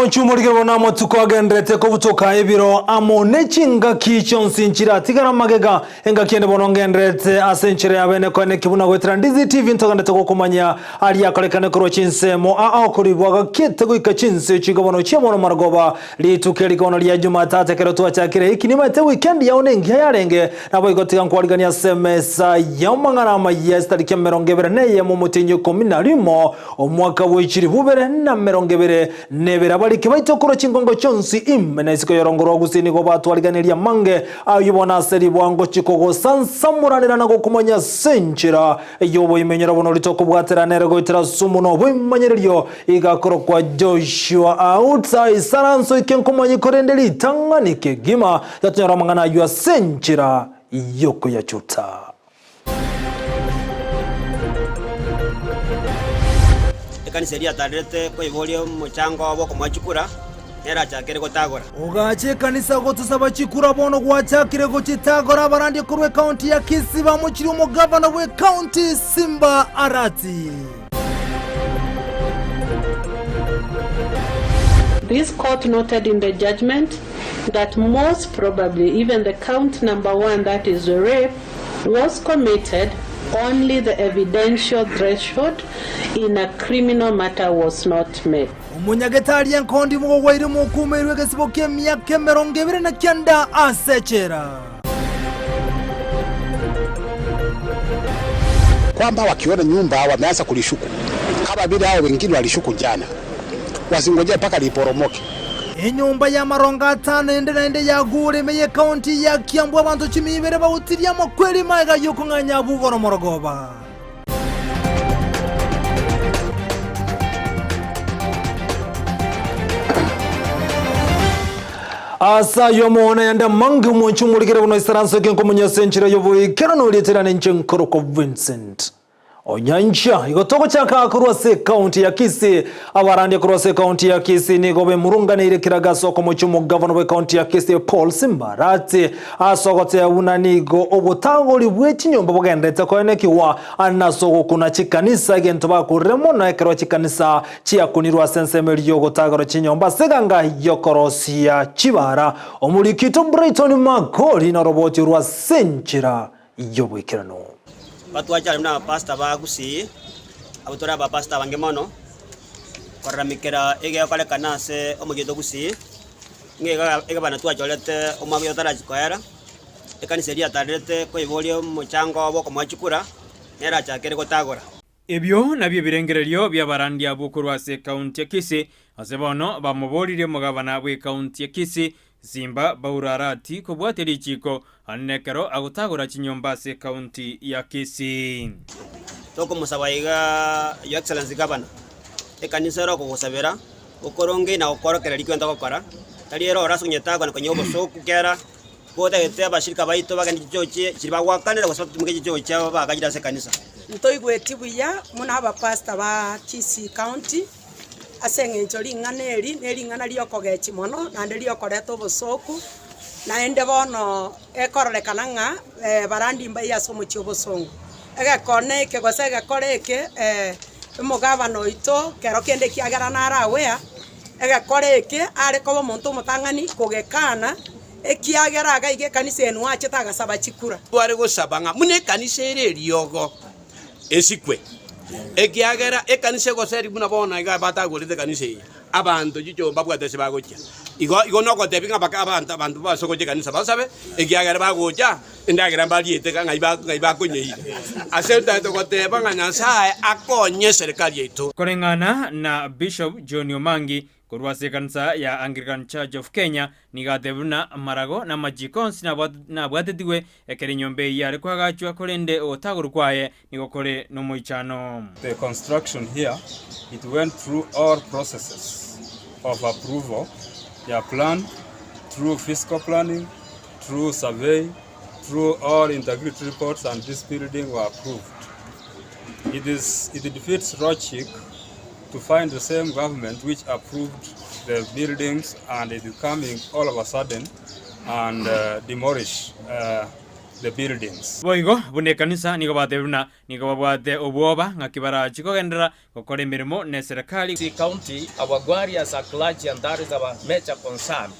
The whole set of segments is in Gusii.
Mwanche omorikire bono amatuko agenderete kobutoka ebiro amo ne chingaki chionsi nchiratigara magega. Engaki ende bono ngendererete ase enchera ya bene koeneki buna goetera Ndizi TV ntogenderete gokomanyia aria akorekane korwa chinsemo aa okoribwa gakiete goika chinse chigobono chia bono marogoba rituko eri bono ria Jumatatu ekero twachakire hiki nimaete weekend yao nengiya yarenge naboigo tiga nkwariganie ase emesa y'amang'ana amaya esitariki emerongo ebere neyemo omotienyi ikomi na rimo Omwaka bwe chilifu bibere na emerongo ebere na ebere abariki baito korwa chingongo chionsi ime na isiko y'orongo rwa gusii nigo batwariganirie amange ayio bono ase ribwango chikogosansamoranera na gokumanya ase enchera y'oboimenyero buna oria tokobwaterana ere goetera ase omonwa bw'emanyererio igakorokwa Joshua Autsa Isaranso ike nkomanya korende ritang'ani kegima totonyora amang'ana ayio ase enchera y'okoyachuta. Ekanisa eria yatarerete koiboria omochango obo okomoa chikura, nere achakere gotagora. Ogacha ekanisa gotosaba chikura bono gwachakire gochitagora abarandia korwa ekaunti ya Kisii bamochirie omogavana bw'ekaunti Simba Arati. This court noted in the judgment that most probably even the count number one that is rape was committed only the evidential threshold in a criminal matter was not met. Omonyagetari enkondi mogogwaire mokumeirwe egesibo ki'emiaka emerongo ebere na kianda ase echela. Kwamba wakiona nyumba wameanza kulishuku kama vile hao wengine walishuku jana, wasingojee mpaka liporomoke. Enyomba y'amarongo atano ende naende yaguure ime y'ekaunti ya Kiambu abanto chimia ibere bautirie amakweri magega y'okong'anya abwo igoro morogoba. Ase ayio amang'ana ayande amange omwanche omorikere buna oisaranse okenkomonya ase enchera y'oboikeranu orietera ninche nkorokwa Vincent. Onyancha, igo togochaka korwa ase ekaunti ya Kisii. Abarandia korwa ase ekaunti ya Kisii nigo bemurunganeire keraga ase okomochia omogavana bw'ekaunti ya Kisii Paul Simbarati ase ogoteba buna nigo obotagori bwe chinyomba bogenderete koenekigwa nase ogokuna chikanisa egento bakurire mono ekero chikanisa chiakunirwe ase ensemo eria y'ogotagora chinyomba ase eganga y'okorosia chibara. Omoriki oito Brighton Makori noroboti orwo ase enchera y'oboikeranu. Batwachare buna abapastor ba Gusii, abwo tore abapastor abange mono, koraramekera egekorekana ase omochie oito Gusii, ng'a iga egabana twachorete omwaka oyo otarachia koera, ekanisa eria yatarerete koiboria omochango obo okomoa chikura, nere achakere gotagora. Ebio nabio ebirengererio bi'abarandia abwo korwa ase ekaunti ya Kisii, ase bono bamoboririe omogabana bw'ekaunti ya Kisii, Simba Bauro Arati kobwatia richiiko aande ekero agotagora chinyomba ase ekaunti ya Kisii. Tokomosaba iga Your Excellency Governor, ekanisa ere okogosabera okoronge na gokworokereria ki togokora, tari ere ore ase konyetagwa na konywa obosoku kera Gotagete abashirika baito bagende chichochi chiria bagoakanera gose batumoke chichochi chiabo bagachire ase ekanisa. Ntoigweti buya buna abapastor ba Kisii County ase eng'encho ring'ana eri ne ring'ana ri'okogechia mono naende riokoreta obosooku, naende bono ekororekana ng'a barandi mbaye ase omochie obosongo. Egekone eke gose egekora eke omogabana oito kero kende ekiagera naro aware, egekora eke are koba omonto omotang'ani kogekana. Ekiagera iga iga ekanisa eye nwachete agasaba chikura. Tware gosaba ng'a buna ekanisa ere eriogo esikwe, ekiagera ekanisa egoseri buna bono iga batagorete ekanisa eye, abanto chicho mbabwate ase bagochia. Igo igo nogotebia ng'a baka abanto abanto base gocha ekanisa basabe, ekiagera bagocha endagera mbariete ng'ai ba ng'ai bakonyeira. Ase ntagete goteba ng'a Nyasaye akonye eserikari yaito. Koreng'ana na Bishop John Omangi, Korwa ase ekanisa ya Anglican Church of Kenya nigo atebire buna amarago na amachiko onsi nabwatetigwe ekero enyomba eyio yare koagachwa korende ogotagorwa kwaye nigo kore nomoichano. The construction here it went through all processes of approval ya plan through physical planning, through survey, through all integrity reports and this building were approved. It is it defeats logic to find the same government which approved the buildings and it is coming all of a sudden and uh, demolish uh, the buildings. Boigo buna ekanisa nigo batebire buna nigo babwate obwoba ng'aki barachi kogenderera gokora emeremo neserekari. Kisii County, our worry as a clergy and that is our major concern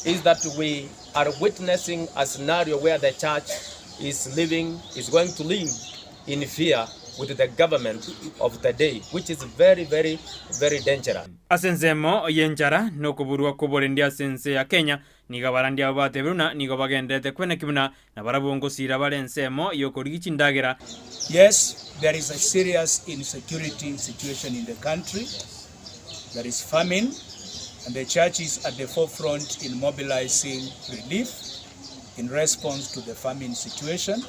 is that we are witnessing a scenario where the church is living, is going to live in fear with the government of the day which is very very very dangerous. Ase ensemo y'enchara na okoburwa kw'oborendi ase ense ya Kenya, nigo abarandi abo batebire buna nigo bagendererete kweneki buna nabarabwo ngosiira bare ensemo y'okorigia chindagera. Yes, there is a serious insecurity situation in the country, there is famine and the church is at the forefront in mobilizing relief in response to the famine situation.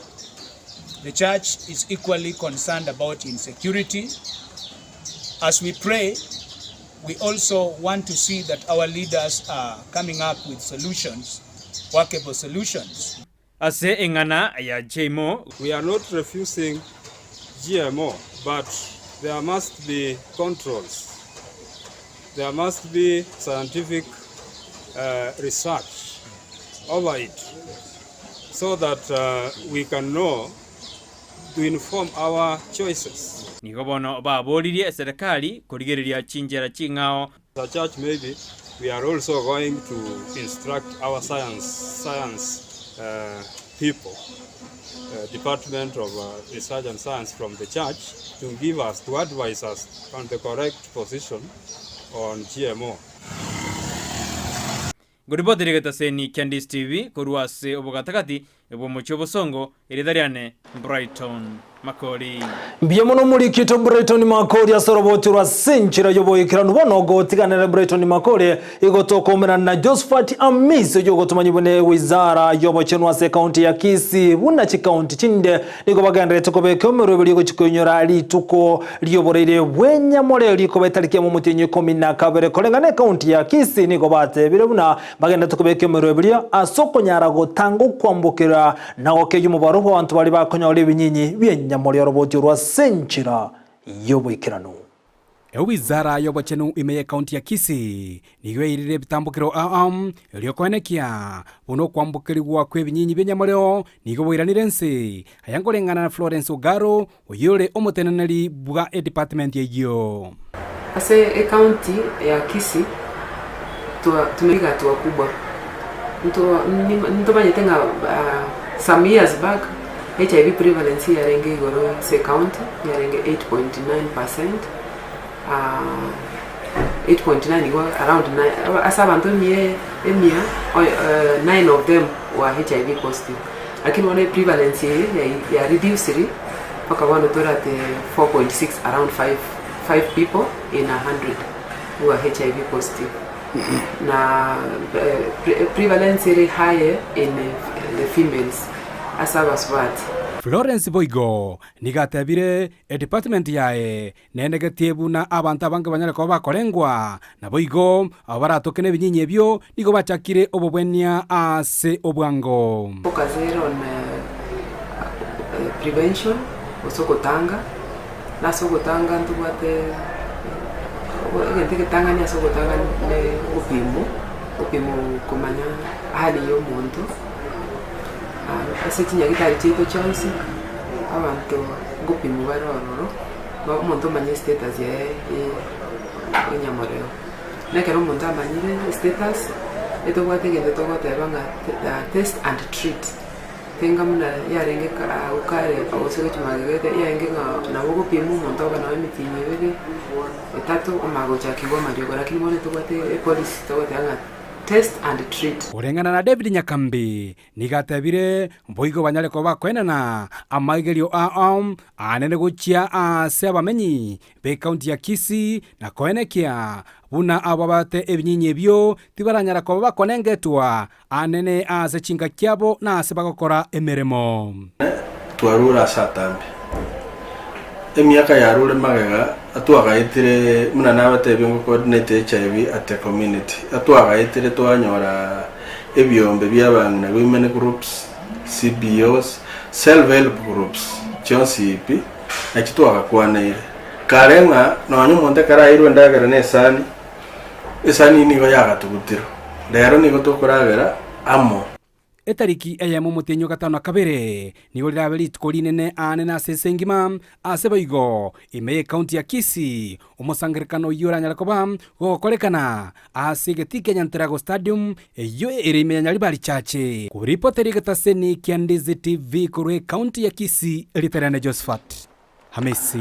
The church is equally concerned about insecurity. As we pray, we also want to see that our leaders are coming up with solutions, workable solutions. Ase eng'ana ya Jmo. We are not refusing GMO but there must be controls, there must be scientific research over it so that we can know to inform our choices. Nigo bono baboririe eserekari korigereria chinchera ching'ao. As a church maybe we are also going to instruct our science science people, department of research and science from the church to give us, to advise us on the correct position on GMO. Ngoripoteria egetaseni kia Ndisi TV korwa ase obogatagati bw'omochie obosongo, erieta riane Brighton Makori. Mbuya mono omorikito Brighton Makori ase oroboti rwa ase enchera y'oboikeranu bono ogotiganera Brighton Makori igo tokomerana na Josphat Amisi oyio ogotomanywa buna ewizara y'obochenu ase ekaunti ya Kisii buna chikaunti chinde nigo bagendererete kobeka emeroberi egochia koinyora rituko ri'oboraire bw'enyamore rikoba etariki emo omotienyi ikomi na kabere koreng'ana ekaunti ya Kisii nigo batebire buna bagendererete kobeka emeroberi ase okonyara gotanga okwambokera na gokeyia omobaro bw'abanto baria bakonyora ebinyinyi bi'enyamore oroboti orwo ase enchera y'oboikeranu. Ewizara y'obochenu ime y'ekaunti ya Kisii nigo eirire ebitambokero ao erio koenekia buna okwambokerigwa kw'ebinyinyi bi'enyamoreo nigo boiranire ense. Aya nkoreng'ana na Florence Ogaro oyio ore omoteneneri bwa edepartment eyio. Ase ecounty ya Kisii tumepiga hatua kubwa. Ntomanyete ng'a some years back HIV prevalence yarenge igoro ase ecounty yarenge 8.9%, 8.9 igo around ase abanto emia emia 9 of them were HIV positive. Lakini bono eprevalence eye ya reduciri mpaka bono tore at 4.6 around 5 5 people in 100 who are HIV positive. Na prevalence ere higher in the females ase abasubati. Florence boigo nigo atebire edepartment yaye Nenegetie buna abanto abange banyare koba bakorengwa, naboigo abo baratoke nebinyinyi ebio nigo bachakire obobwenia ase obwango. Focus ere on prevention gose ogotanga, na ase ogotanga ntobwate egento egetang'ani ase ogotanga ne ogopimwa, ogopimwa komanya hali ya omonto, ase chinyagitari chiaito chionsi, abanto ngopimwa bare ororo. Omonto omanye estatus yaye enyamoreo. Na ekero omonto amanyire estatus, etobwate egento togoteba ng'a test and treat. Tenga buna yarenge agwo kare gose gochia magega yarenge ng'a nabo ogopima omonto obe nonye emetienyi ebere, etato omanye gochakigwa amariogo. Lakini bono etobwate epolicy togoteba ng'a test and treat. Koreng'ana na David Nyakambi, Nigo atebire, Boigo banyare koba bakoenana amaigerio ao anene gochia aase abamenyi b'ekaunti ya Kisii na koenekia buna abo babate ebinyinyi ebio tibaranyara koba bakonengetwa anene ase chinka chiabo na ase bagokora emeremo. Twarure ase atambe. Emiaka yarure magega atwagaetire buna nabatebie ngo coordinate HIV at a community, atwagaetire twanyora ebiombe bia abang'ina women groups, CBOs, self help groups chionsi pi nachi twagakwaneire. Kare ng'a nonye omonto ekero aeirwe endagera na esani, esani nigo yagatugutirwe. Rero nigo tokoragera amo. Etariki eyemo omotienyi o gatano na kabere nigo rirabe rituko rinene aane ase ense engima, ase boigo ime y'ecounty ya Kisii, omosangererekano oyio oranyare koba gogokorekana ase egetii kia Nyanterago Stadium eyio ere ime ya Nyaribari Church. Koripotera egetaseni kia Ndizi TV korwa ecounty ya Kisii, erieta riane Josephat Hamisi.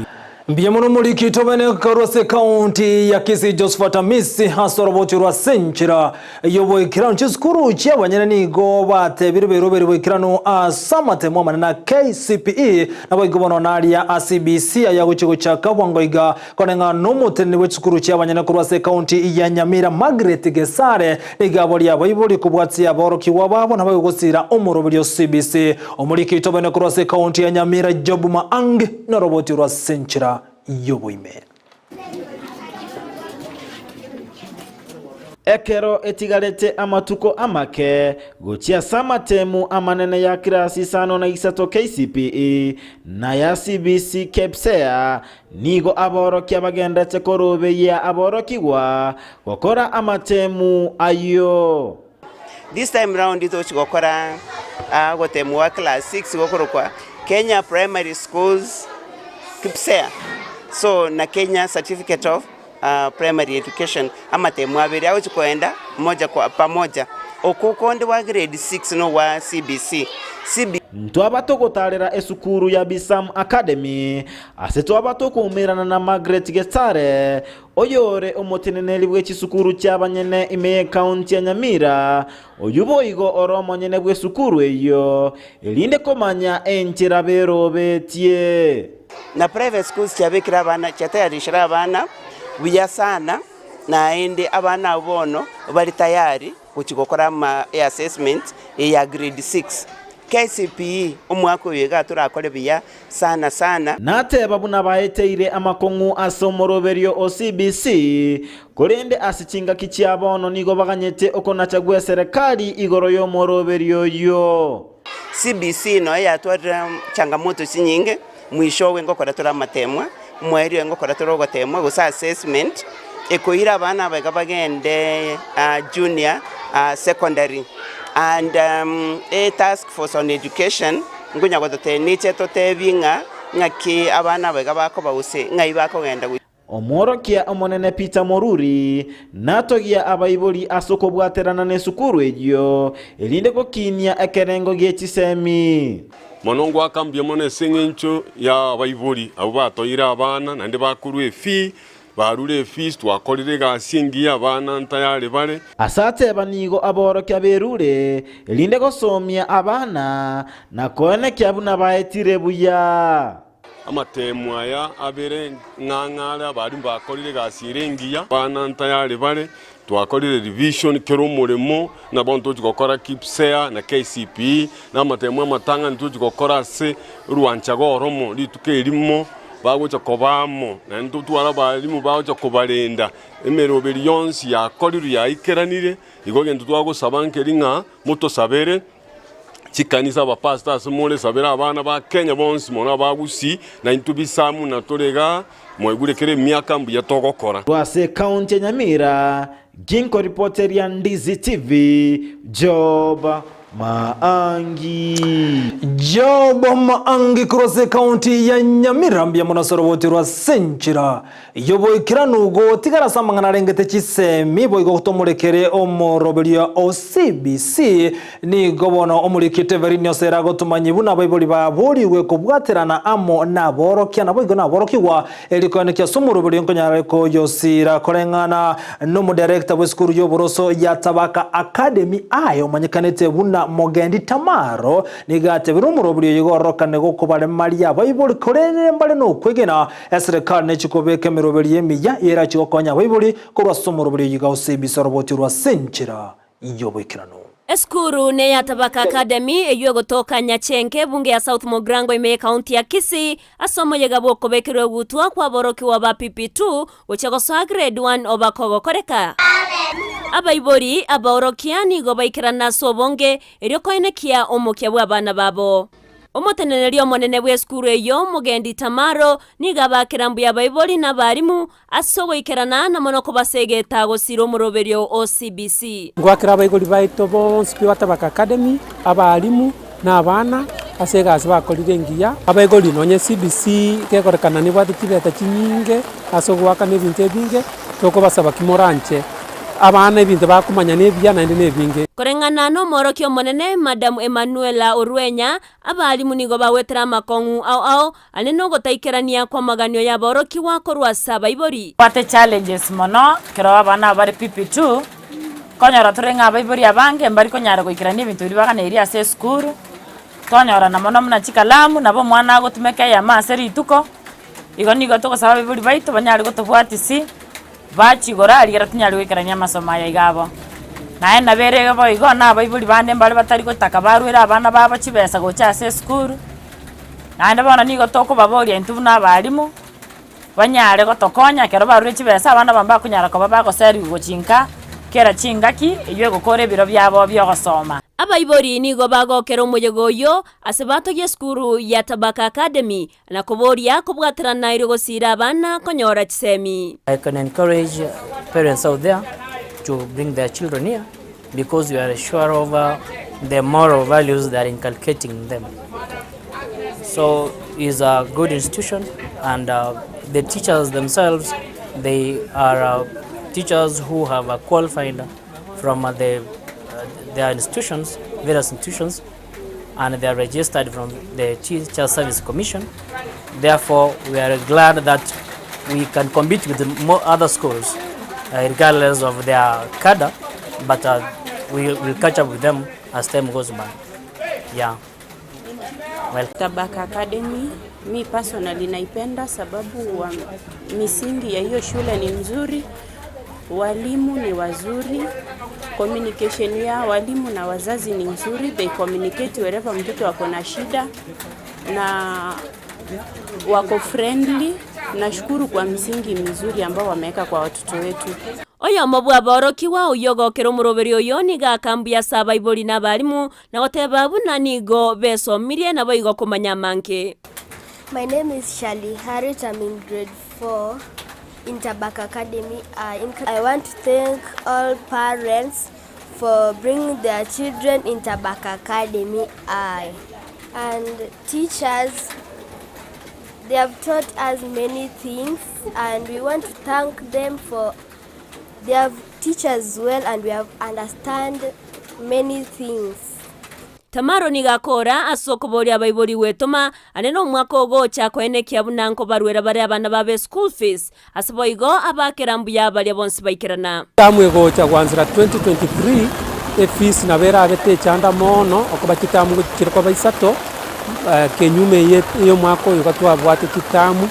Mbuya mono omoriki tobene korwa ase ekaunti ya Kisii Josephat Hamisi ase oroboti rwa ase enchera y'oboikeranu. Chisukuru chi'abanyene nigo batebire beroberi boikeranu ase amatemo amanene a KCPE naboigo bono naria a CBC ayagochia gochaka bwango iga koreng'ana nomoteneni bwe chisukuru chi'abanyene korwa ase ekaunti ya Nyamira Margaret Gesare nigo aboria abaibori kobwatia aborokigwa babo naboigo gosira omoroberi o CBC. Omoriki tobene korwa ase ekaunti ya Nyamira Job Maangi noroboti rwa ase enchera y'oboime. Ekero etigarete amatuko amake gochia ase amatemu amanene ya kirasi isano na isato KCPE na ya CBC KPSEA, nigo aborokia bagenderete korobeyia aborokigwa gokora amatemu ayio. This time round tochi gokora ogotemwa gwa class 6 gokorokwa Kenya Primary Schools KPSEA so na Kenya Certificate of Primary Education amatemo abere agochi koenda moja kwa pamoja. Oko konde gwa grade 6 no gwa CBC. CB. Ntwaba togotaarera esukuru ya Bisam Academy ase twaba tokoumerana na Margaret Gesare Oyore omoteneneri bwe chisukuru chi'abanyene ime y'ekaunti ya Nyamira, oyio boigo ore omonyene bw'esukuru eyio, erinde komanya enchera berobetie. Na private schools chiabekire abana chiatayarishire abana buya sana, naende abana abwo bono bari tayari gochia gokora ama assessment ya grade 6. KCPE omwaka oyo iga torakore buya sana sana. Nateba buna baeteire amakong'u ase omoroberio o CBC, korende ase chingaki chia bono nigo baganyete okonacha gw'eserekari igoro y'omoroberio oyio. CBC noyo yatwarire changamoto chinyinge, mwishowe ngokora tore amatemwa, omoerio oye ngokora tore ogotemwa gose assessment, ekoira abana aba iga bagende junior secondary and e task force on education nkonya gototebia niche totebie ng'a ng'aki abana aba iga bakoba gose ng'ai bakogenda. Omworokia Omonene Peter Moruri natogia abaibori ase okobwaterana nesukuru eyio, erinde gokinia ekerengo gie chisemi. Mono ngoaka mbuya mono ase eng'encho y'abaibori abwo batoire abana, naende bakorua efee, barure efees, twakorire egasi engiya abana ntayari bare. Ase ateba nigo aborokia berure, erinde gosomia abana, na koenekia buna baetire buya. Amatemo aya abere ng'ang'a are abarimu bakorire egasi ere engiya. Abana ntayari bare, twakorire revision kera omoremo, ng'a bono tochi gokora KPSEA na KCPE, na amatemo amatang'ani tochi gokora ase orwanchaga oromo rituko erimo, bagocha koba amo, naende totware abarimu bagocha kobarenda, emeroberi yonsi yakorirwe yaikeranire, igo egento twagosaba nkeri ng'a motosabere. Chikanisa abapastor ase more sabera abana ba Kenya bonsi mono abagusii na intwe bisamu na tore igaa mwaigure kera emiaka mbuya togokora. Korwa ase ekaunti ya Nyamira, ginkoripoteria Ndizi TV, Job Maangi. Job Maangi korwa ase ekaunti ya Nyamira mbuya mono ase oroboti rwa Senchera. Y'oboikeranu gotigara ase amang'ana arengete chisemi, boigo tomorekere omoroberio o CBC. Nigo bono omorikite Everini Osera agotomanyia buna abaibori baborigwe kobwaterana amo naborokia naboigo naborokigwa erio koenekia ase omoroberio nkonyara koyosira koreng'ana nomodirector bw'esukuru y'oboroso ya Tabaka Academy aye omanyekanete buna Mogendi Tamaro nigo atebire omoroberio oyo igo ororokane gokobaremaria abaibori korende mbare nokwegena Eserekari nechi kobeka emeroberio emiya eyerache gokonya abaibori korwa ase omoroberio oyiga ase ebisa oroboti rwa ase enchera y'oboikeranu. Esukuru neya Tabaka Academy eyio egotoka Nyachenke ebunge ya South Mugirango ime y'ekaunti ya Kisii ase omoyega bw'okobekerwa egutwa kw'aborokigwa ba PP2 gochia gosoa Grade 1 oba kogokoreka. Abaibori abaorokia nigo baikerana ase obonge erio koenekia omokia bw'abana babo. Omoteneneri omonene bw'esukuru eyio, Omogendi Tamaro, nigo abakera mbuya abaibori na abarimu ase ogoikerana na mono kobasegeta gosira omoroberio o CBC. Ngoakera abaibori baito bonsi pi ba Tabaka Academy, abalimu, na abana, ase egasi bakorire engiya. Abaibori nonye CBC gekorekana nebwate chibeta chinyinge ase ogoakana ebinto ebinge, tokobasaba ki moranche abana ebinto bakomanya nebiya naende nebinge. Koreng'ana nomworokia omonene, Madam Emmanuella Orwenya, abalimu nigo bagwetera amakong'u ao ao ane nogotaikerania kw'amaganio y'aborokigwa korwa ase abaibori. Twabwate challenges mono ekero abana aba bare PP2, konyora tore ng'a abaibori abange mbari konyara goikerania ebinto biria baganeiri ase esukuru, twanyorana mono buna chikalamu, nabo omwana agotumeka eyemo ase rituko, igo nigo togosaba abaibori baito banyare gotobwatisi, bachigora rigiya tonyare goikerania amasomo aya iga abo. Naende nabo ere boigo na abaibori bande mbare batari gotaka barwere abana babo chibesa gocha ase esukuru, naende bono nigo tokobaboria intwe buna abalimu, banyare gotokonya ekero barure chibesa abana aba mbakonyara koba bagoseriwa gochia nka, kera chingaki eywo egokora ebiro biabo bia ogosoma. Abaibori nigo bagokera omoyega oyio ase batogia esukuru ya Tabaka Academy na koboria kobwaterana erio gosiira abana konyora chisemi. I can encourage parents out there to bring their children here because we are sure of the moral values they are inculcating in them. So it's a good institution and the teachers themselves, they are teachers who have qualified from their institutions, various institutions, and they are registered from the Teacher Service Commission. Therefore, we are glad that we can compete with the other schools regardless of their cadre, but we will catch up with them as time goes by. Yeah. Well. Tabaka Academy mi personally naipenda sababu wa misingi ya hiyo shule ni mzuri, walimu ni wazuri, communication ya walimu na wazazi ni nzuri, they communicate wherever mtoto ako na shida na wako friendly. Nashukuru kwa msingi mizuri ambao wameweka kwa watoto wetu. Oyomo bw'aborokigwa oyio ogokera omoroberi oyo nigo akambuya ase abaibori na abarimu na goteba buna nigo besomirie nabo igo komanya amange. My name is Shali Harriet. I'm in grade 4 in Tabaka Academy. I want to thank all parents for bringing their children in Tabaka Academy. And teachers, they have taught us many things, and we want to thank them for they have teach us well and we have understand many things. Tamaro nigo akora ase okoboria abaibori gwetoma ane na omwaka ogocha koenekia buna nkobarwera bare abana babe school fees ase boigo abakera mbuya baria bonsi baikerana. Tamu egocha gwanzira 2023 efees nabo erabe techanda mono okoba chitamu gochire koba isato kenyume eye ya omwaka oyo iga twabwate chitamu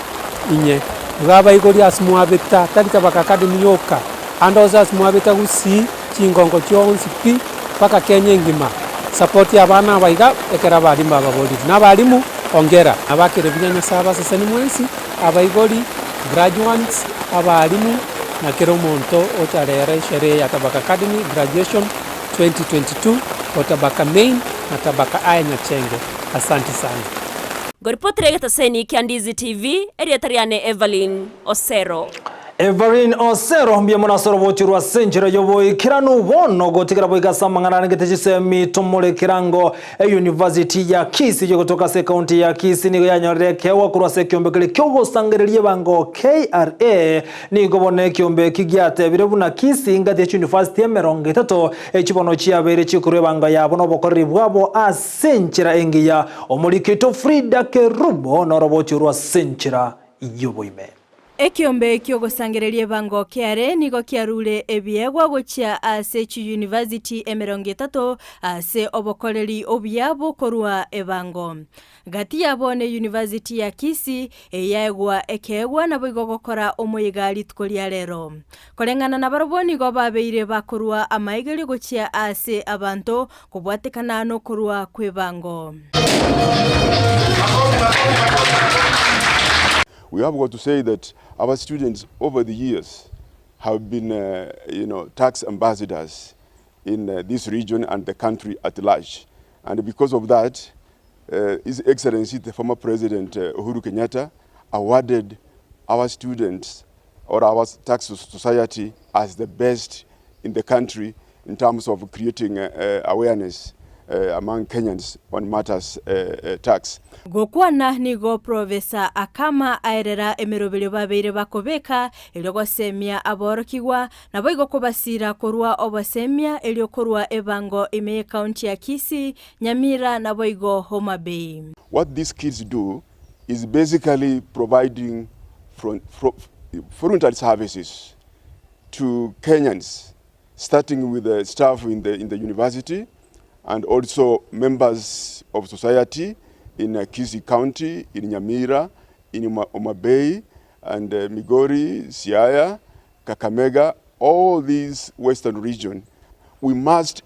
inye. Iga abaibori ase mwabeta tari Tabaka Academy yoka, ande onsi ase mwabeta gusii chingongo chionsi pi mpaka Kenya engima, support abana aba iga ekero abalimu bababorire. Na abalimu ongera. Nabakere buya Nyasaye abaseseni mwensi, abaibori, graduands, abalimu, na kera omonto ocharera esherehe ya Tabaka Academy graduation 2022 o Tabaka Main na Tabaka High Nyachenge. Asanti sana. Ngoripotera egetaseni kia Ndizi TV, erieta riane Evelyn Osero. Everin Osero mbuya mono ase orobochi rwa ase enchera y'oboikeranu bono gotigera boiga ase amang'ana arengete chisemi tomore ekerango Eyunivasiti ya Kisii egotoka ase ekaunti ya Kisii nigo yanyorire ekeegwa korwa ase ekeombe keria ki'ogosangereria ebango KRA. Nigo bono ekeombe eki giatebire buna Kisii ngati ye chiyunivasiti 30 echi bono chiabeire chikorwa ebango yabo nobokoreri bwabo ase enchera engiya. Omoriki oito Frida Kerubo norobochi orwo ase enchera y'oboime. Ekiombe ki'ogosangereria ebango kiare nigo kiarure ebiegwa gochia ase chiyunivasiti 30 ase obokoreri obuya bokorua ebango. Gati yabo neyunivasiti ya Kisii eyaegwa ekeegwa naboigo gokora omoyega rituko ria rero. Koreng'ana nabarabwo nigo babeire bakorua amaegerio gochia ase abanto kobwatekana nokorua kw'ebango. We have got to say that our students over the years have been tax ambassadors in this region and the country at large. And because of that, His Excellency the former President Uhuru Kenyatta awarded our students or our tax society as the best in the country in terms of creating awareness among Kenyans on matters tax. Gokwana nigo Professor Akama aerera emeroberio babeire bakobeka erio gosemia aborokigwa, naboigo kobasiira korwa obosemia erio korwa ebango ime y'ecounty ya Kisii, Nyamira naboigo Homa Bay. What these kids do is basically providing voluntary services to Kenyans, starting with the staff in the, in the university and also members of society in Kisii County, in Nyamira, in Homa Bay, and Migori, Siaya, Kakamega, all these western region. We must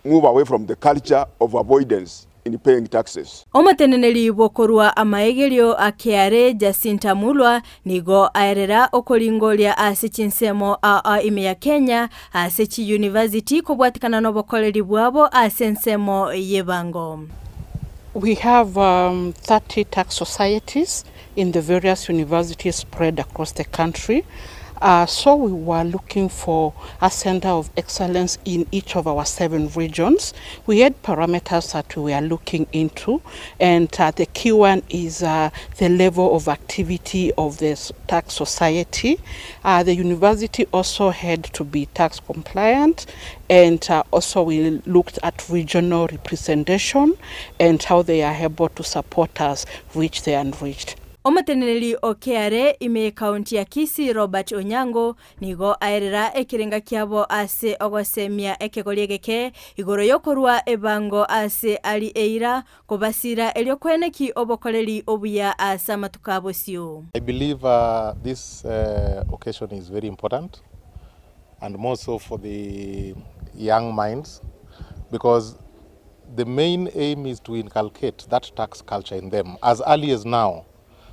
move away from the culture of avoidance in paying taxes. Omoteneneri bw'okorua amaegerio a KRA Jacinta Mulwa nigo aerera okoringoria ase chinsemo aa ime ya Kenya ase chiyunivasiti kobwatikana nobokoreri bwabo ase ensemo y'ebango. We have 30 tax societies in the various universities spread across the country. So we were looking for a center of excellence in each of our 7 regions. We had parameters that we were looking into, and the key one is the level of activity of the tax society. The university also had to be tax compliant, and also we looked at regional representation and how they are able to support us reach the unreached. Omoteneneri o KRA ime y'ekaunti ya Kisii Robert Onyango nigo aerera ekerenga kiabo ase ogosemia ekegori egeke igoro y'okorua ebango ase ari eira kobasira erio koeneki obokoreri obuya ase amatuko a bosio. I believe uh, this uh, occasion is very important and more so for the young minds because the main aim is to inculcate that tax culture in them as early as now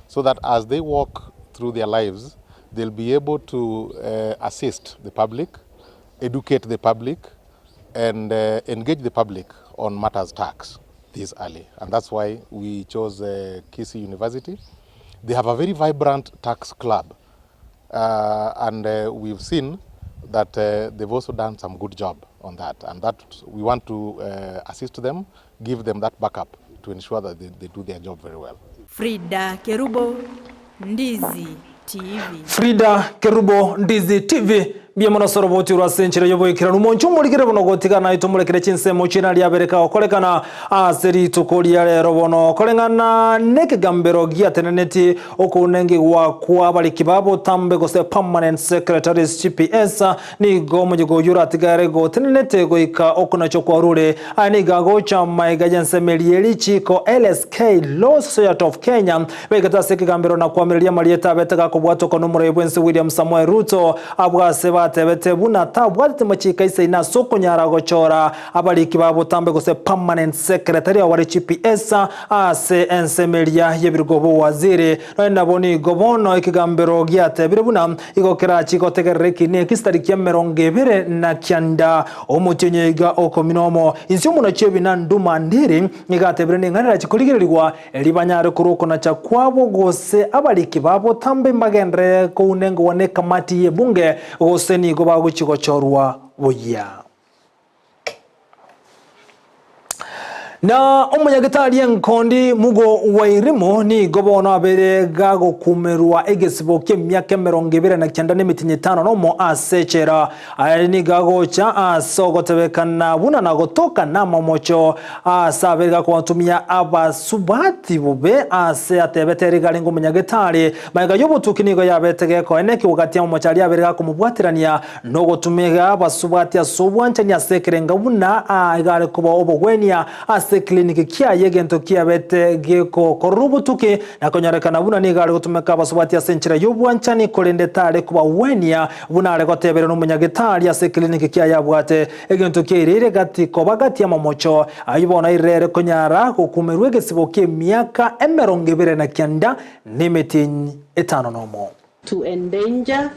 so that as they walk through their lives they'll be able to uh, assist the public, educate the public and uh, engage the public on matters tax this early. And that's why we chose uh, Kisii University. They have a very vibrant tax club. Uh, and uh, we've seen that uh, they've also done some good job on that. And that we want to uh, assist them, give them that backup to ensure that they, they do their job very well. Frida Kerubo, Ndizi TV. Frida Kerubo, Ndizi TV. Mbuya mono ase oroboti orwo ase enchera y'oboikeranu. Omonche omorikere bono gotigana naye tomorekere chinsemo chiria riabereka gokorekana ase rituko ria rero bono. Koreng'ana nekegambero giateneneti okounengigwa kwa abariki ba botambe gose Permanent Secretaries GPS nigo omoyega oyio oratigare gotenenete goika okonacha okwarure. Aya nigo agocha maega y'ensemo eria ye richiko LSK Law Society of Kenya baigete ase ekegambero na koamereria amarieta abete gakobwatokwa nomorai bwense William Samoei Ruto abwo ase batebete buna tabwatete machiko aisaine ase okonyara gochora abariki ba botambe gose Permanent Secretary abare GPS ase ensemo eria y'ebirugo b'owaziri. Nonya nabo nigo bono ekegambero giatebire buna igo kerachi gotegerera ekiina eki chitariki emerongo ebere na kianda omotienyi oiga okomi nomo. Inse omonachi ebina Nduma Ndiri nigo atebire ning'ana erachi korigererigwa erio banyare korwa okonacha kwabo gose abariki ba botambe mbagenderere kounengwa nekamati y'ebunge gose nigo bagochia gochorwa buya. Na omonyagetari enkondi Mugo Wairimu nigo bono abeire gagokumerwa egesibo ki'emiaka 29 na emetienyi etano nomo ase echela. Aye nigo agocha ase ogotebekana buna na gotoka namamocho ase abeire gakobatumia abasubati bobe ase atebete riga arenge omonyagetari. Magega y'obotuki nigo yabete gekoenekigwa gati y'amamocho aria abeire gakomobwaterania Nogotumia abasubati ase obwanchani ase ekerenga buna iga are koba obogwenia ase eclinic kiaye egento kiabete gegokorora obotuki na konyorekana buna nigo are gotumeka abasubati ase enchera y'obwanchani korende tare kobagwenia buna are goteberwa nomonyagetari ase eclinic kiaye abwate egento kiaireire gati koba gati amamocho ayio bono airire ere konyara gokumerwa egesibo ki'emiaka 29 nemetienyi etano nomo. To endanger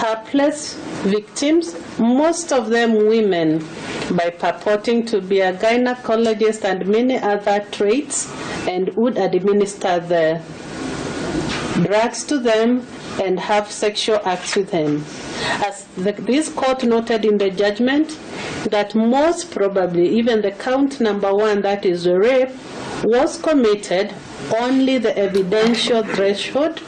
her place victims, most of them women, by purporting to be a gynecologist and many other traits, and would administer the drugs to them and have sexual acts with them. As this court noted in the judgment, that most probably even the count number 1, that is rape, was committed, only the evidential threshold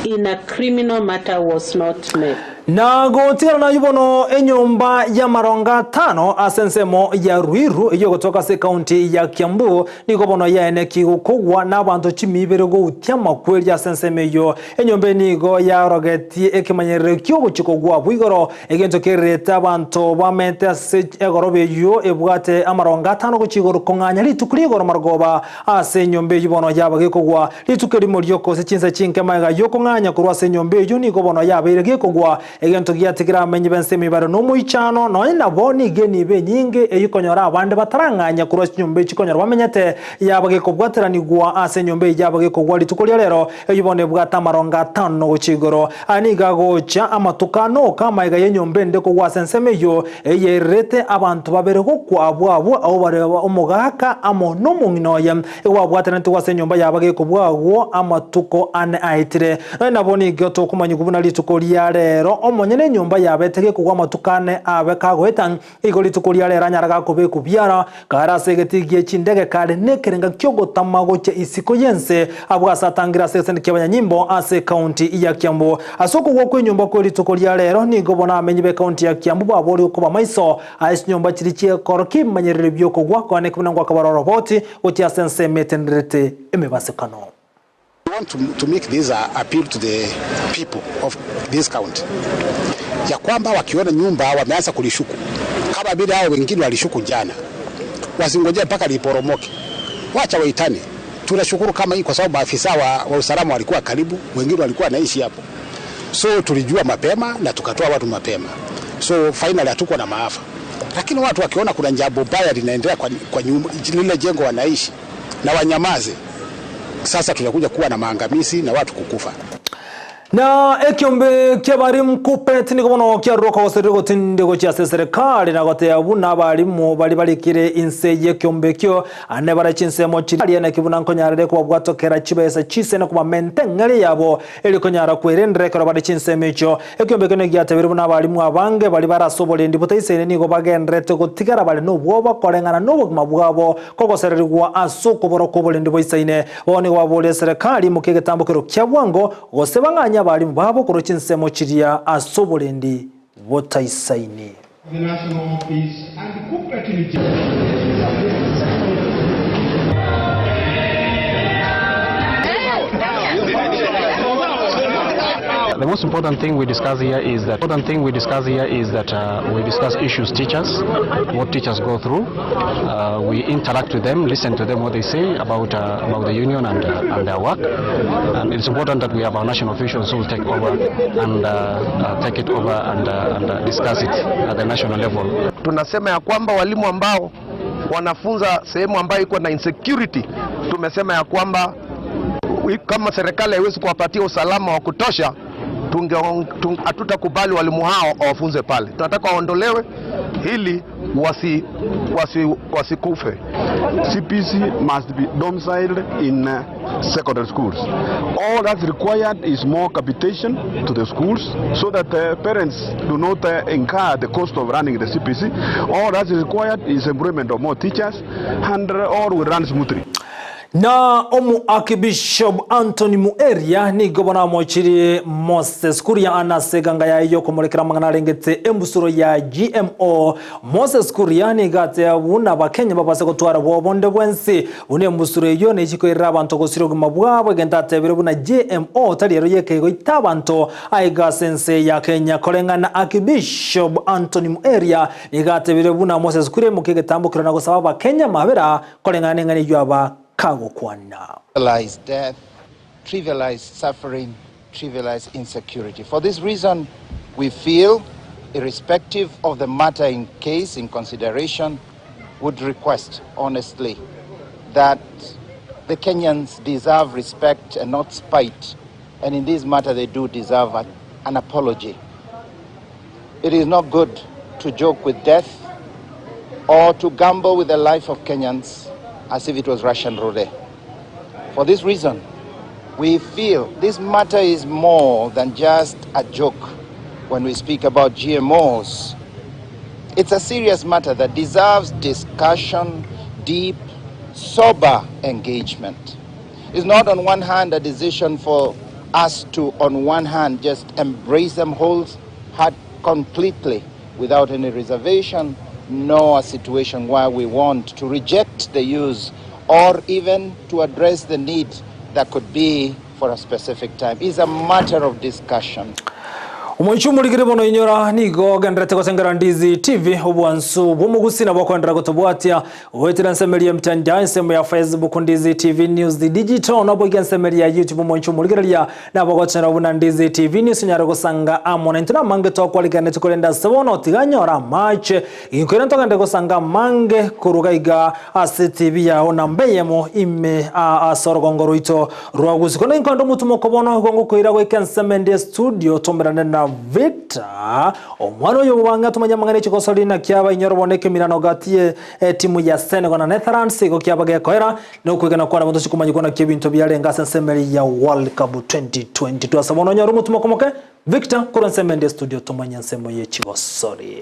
in a criminal matter was not met. Na gotigana nayo bono enyomba ya maronga tano ase ensemo ya Ruiru eyo gotoka ase ekaunti ya Kiambu nigo bono yaeneki gokogwa na abanto chimibere goutia amakweri ase ensemo eyo. Enyomba eye nigo yarogetie ekemanyerero kiogochia kogwa abwo igoro egento kererete abanto bamente ase egoroba eyo ebwate amaronga atano gochia igoro kong'anya rituko ria igoro marogoba ase enyomba eyo bono yaba gekogwa. Rituko erimo riokose chinsa chinke magega yokong'anya korwa ase enyomba eyo nigo bono yabeire gekogwa egento giatigera amenyi b'ense emibare nomoichano nonya nabo nigo enibo enyinge eywo konyora abande batarang'anya korwa ase chinyomba echi konyora bamenyete yaba gekobwateranigwa ase enyomba eywo yaba gekogwa rituko ria rero eywo bono ebwate amarongo atano gochia igoro. Aya nigo agocha amatuko anoka amaiga ya enyomba ende kogwa ase ensemo eywo eyererete abanto babere gokwa abwo abwo abo bare omogaka amo nomong'ina oye egwabwateranetwe ase enyomba yaba gekobwa agwo amatuko ane aetire. Nonya nabo nigo tokomanyigwa buna rituko ria rero omonyene enyomba yabete gekogwa amatuko ane abe kagoeta igo rituko ria rero anyara gakobekwa biara kare ase egeti gie chindege kare nekerenga kiogotama gochia isiko yense abwo ase atangira ase egesende kia abanyanyimbo ase ekaunti ya Kiambu. Ase okogwa kwa enyomba kwa rituko ria rero nigo bono amenyi ba ekaunti ya Kiambu babori okoba maiso ase chinyomba chiri chiekoro kimanyerere biokogwa kwane buna ngwakabara oroboti gochia ase ensemo etenderete emebasekano. We want to make this appeal to the people of this county ya kwamba wakiona nyumba wameanza kulishuku kama vile hao wengine walishuku jana, wasingojee mpaka liporomoke, wacha waitane. Tunashukuru kama hii kwa sababu maafisa wa usalama walikuwa karibu, wengine walikuwa naishi hapo, so tulijua mapema na tukatoa watu mapema, so finally hatukuwa na maafa. Lakini watu wakiona kuna jambo baya linaendelea kwa nyumba, lile jengo wanaishi na wanyamaze, sasa tunakuja kuwa na maangamizi na watu kukufa. Na ekiombe kia barimu KUPPET nigo bono kiaruroka goserire gotinde gochia ase serikali na gotea buna abarimu bari barikire inse y'ekiombe ekio ane bare chinsemo chiri na kibuna nkonyarere kobabwatokera chibesa chise na kobamente ng'ari yabo eri konyara kwerendera ekero bare chinsemo echio. Ekiombe ekio nigiatebire buna abarimu abange bari barase oborendi botaisene nigo bagenderete gotigara bare nobwoba koreng'ana nobogima bwabo kogosererigwa ase okobora kwa oborendi boisaine. Bono nigo baboria serikali moke egetambokero kia bwango gose bang'anya abarimu babo korwa chinsemo chiria ase oborendi botaisaine. The National Office and KUPPET in The most important thing we discuss here is that important thing we discuss here is that we discuss issues teachers, what teachers go through. We interact with them, listen to them what they say about the union and their work. And it's important that we have our national officials who will take over and take it over and discuss it at the national level. Tunasema ya kwamba walimu ambao wanafunza sehemu ambayo iko na insecurity, tumesema ya kwamba kama serikali haiwezi kuwapatia usalama wa kutosha, hatutakubali walimu hao wafunze pale. Tunataka waondolewe ili wasikufe. CPC must be domiciled in secondary schools. All that's required is more capitation to the schools so that the parents do not incur the cost of running the CPC. All that's required is employment of more teachers and all will run smoothly. Na omu Archbishop Anthony Mueria nigo bona mochiri Moses Kuria anaseganga ya iyo kumurekera mangana arengete embusuro ya GMO. Moses Kuria nigate buna bakenya babase gotwara bobonde bwensi bune embusuro iyo nechikoirera abantu gosira obogima bwabo egento atebire buna GMO tari ero yekeigo ita abanto aiga sense ya Kenya. Koreng'ana Archbishop Anthony Mueria nigatebire buna Moses Kuria mukegetambukiro na gosaba abakenya mabera koreng'ana neng'ana eywo aba kagokwana. Trivialize death, trivialize suffering, trivialize insecurity. For this reason, we feel, irrespective of the matter in case, in consideration, would request honestly that the Kenyans deserve respect and not spite. And in this matter, they do deserve an apology. It is not good to joke with death or to gamble with the life of Kenyans as if it was Russian roulette. For this reason, we feel this matter is more than just a joke when we speak about GMOs. It's a serious matter that deserves discussion, deep, sober engagement. It's not, on one hand, a decision for us to, on one hand, just embrace them wholeheartedly completely without any reservation, nor a situation where we want to reject the use or even to address the need that could be for a specific time. It's a matter of discussion. Omoichi omorigere bono inyora nigo ogenderete gosengera Ndizi TV obwansu bw'omogusi nabo okoenderera gotobwatia goetera ensemeri ya mtandao ensemo ya Facebook Ndizi TV News Digital naboigo ensemeri ya YouTube omoichi omorigereria nabo ogochera buna Ndizi TV News onyare gosanga amo naintwe namange twakwariganeti korende ase bono tiga nyore amache Inkwire ntogende gosanga amange korwa gaiga ase etibi yao namba eyemo ime aa ase orogongo rwaito rwa gusii. Korende inkonde omotumoko bono igo ngokoira goika ensemo ende estudio tomerane na Victor omwana oyo bwange atomanye amang'ana echigosori naki abainyore bono ekemirano gati ye etimu ya Senegal na Netherlands igo kiaba gekoera nokwegena kwane bono tochikomanya naki ebinto biarenge ase ensemo eria ya World Cup 2022 ase bono onyore omotumoko moke Victor korwa ensemo ende estudio tomanye ensemo ye chigosori.